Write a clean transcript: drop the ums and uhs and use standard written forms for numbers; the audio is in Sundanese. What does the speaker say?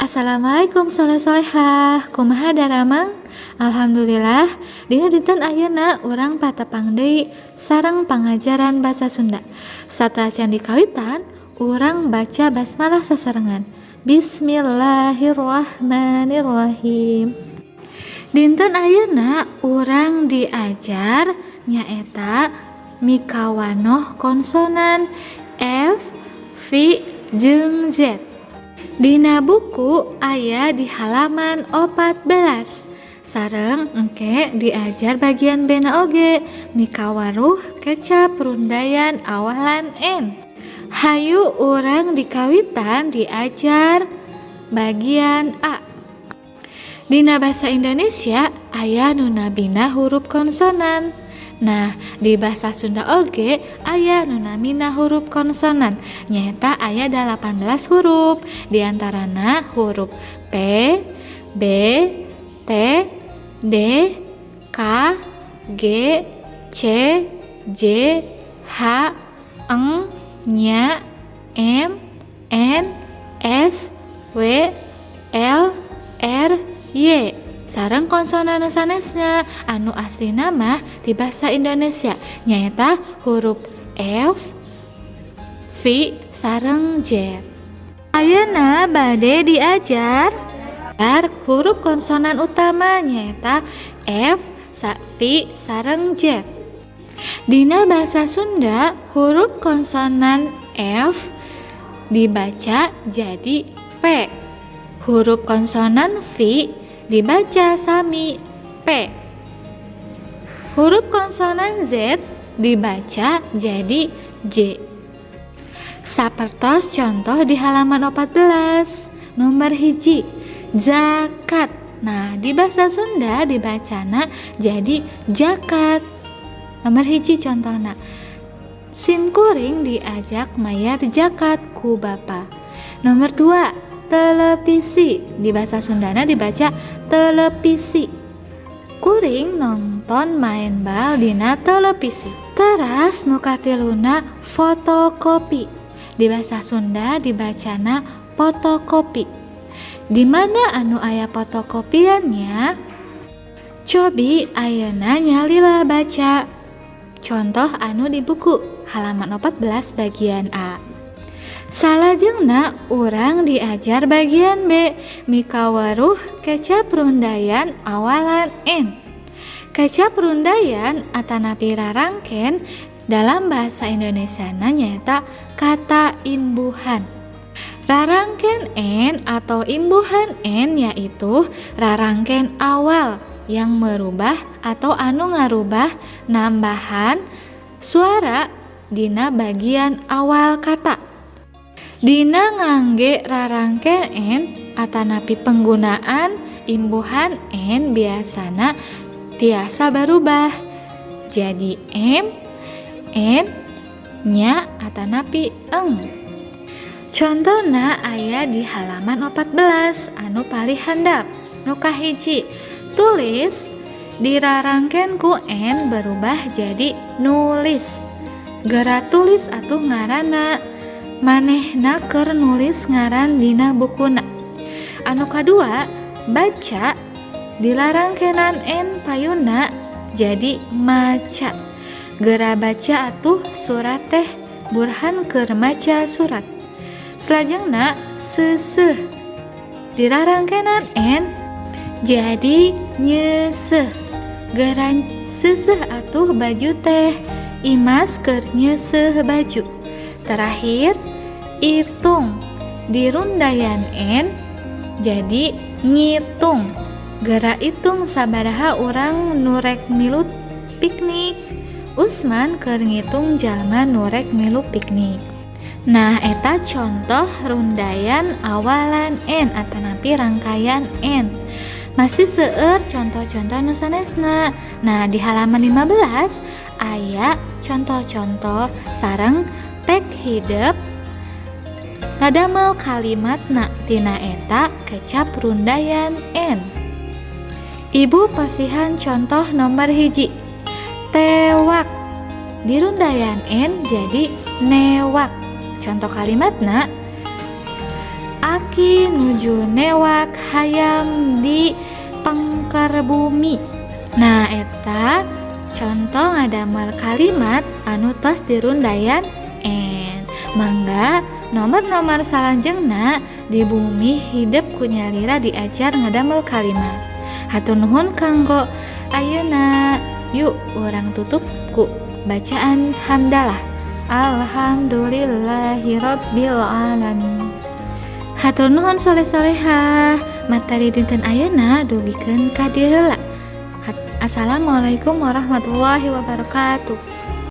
Assalamualaikum soleh solehah, kumaha daramang? Alhamdulillah, dina dinten ayeuna urang patepang deui sareng pangajaran basa Sunda. Sateuacan dikawitan, urang baca basmalah sasarengan. Bismillahirrahmanirrahim. Dinten ayeuna urang diajar nyaeta mikawanoh konsonan F, V, jeung Z. Dina buku aya di halaman 14. Sareng engke diajar bagian B na oge, mikawaruh kecap rundayan awalan N. Hayu urang dikawitan diajar bagian A. Dina basa Indonesia aya nu namina hurup konsonan. Nah, di basa Sunda oge aya nu namina hurup konsonan, nyaeta aya 18 hurup, diantarana hurup P, B, T, D, K, G, C, J, H, Eng, Ny, M, N, S, W, L, R, Y sareng konsonan nu sanesna anu aslina mah ti basa Indonesia, nyaeta hurup F, V, sareng Z. Ayeuna bade diajar hurup konsonan utama, nyaeta F, V, sareng Z. Dina basa Sunda, hurup konsonan F dibaca jadi P. Hurup konsonan V dibaca sami P. Hurup konsonan Z dibaca jadi J. Sapertos contoh di halaman 14, nomor 1, zakat. Nah, di bahasa Sunda dibacana jadi jakat. Nomor 1 contohna, sim kuring diajak mayar jakat ku bapa. Nomor 2, televisi, di bahasa Sundana dibaca telepisi. Kuring nonton main bal dina televisi. Teras nu katiluna, fotokopi, di bahasa Sunda dibacana fotokopi. Di mana anu aya fotokopiannya? Cobi ayeuna nyalila baca contoh anu di buku halaman 14 bagian A. Salajengna urang diajar bagian B, mikawaruh kecap rundayan awalan N. Kecap rundayan atanapi rarangken dalam bahasa Indonesia nyaeta kata imbuhan. Rarangken N atau imbuhan N yaitu rarangken awal yang merubah atau anu ngarubah nambahan suara dina bagian awal kata. Dina ngangge rarangken N atanapi penggunaan imbuhan N biasana tiasa berubah jadi M, N, nya atanapi eng. Contohna aya di halaman 14 anu palih handap. Nu kahiji, tulis, dirarangken ku N berubah jadi nulis. Gera tulis atuh ngaranna, manehna keur nulis ngaran dina bukuna. Anu kadua, baca, dilarangkenan N payuna jadi maca. Gera baca atuh surat teh, Burhan keur maca surat. Salajengna, seuseuh, dirarangkenan N jadi nyeuseuh. Gera seuseuh atuh baju teh, Imas keur nyeuseuh baju. Terakhir, itung, dirundayan N jadi ngitung. Gera itung sabaraha urang nu rek milu piknik. Usman keur ngitung jalma nu rek milu piknik. Nah, eta contoh rundayan awalan N atanapi rangkaian N. Masih seueur contoh-contoh nu sanesna. Nah, di halaman 15 aya contoh-contoh sareng pek hidep ngadamel kalimatna tina eta kecap rundayan N. Ibu pasihan contoh nomor 1, tewak, dirundayan N jadi newak. Contoh kalimatna, Aki nuju newak hayam di pengker bumi. Nah, eta contoh ngadamel kalimat anu tos dirundayan en. Mangga nomor-nomor salanjengna di bumi hidep ku nyalira diajar ngadamel kalimat. Hatur nuhun kanggo ayeuna. Yuk, urang tutup ku bacaan hamdalah. Alhamdulillahirabbil alamin. Hatur nuhun soleh-solehah. Materi dinten ayeuna dugikeun ka dieu heula. Assalamualaikum warahmatullahi wabarakatuh.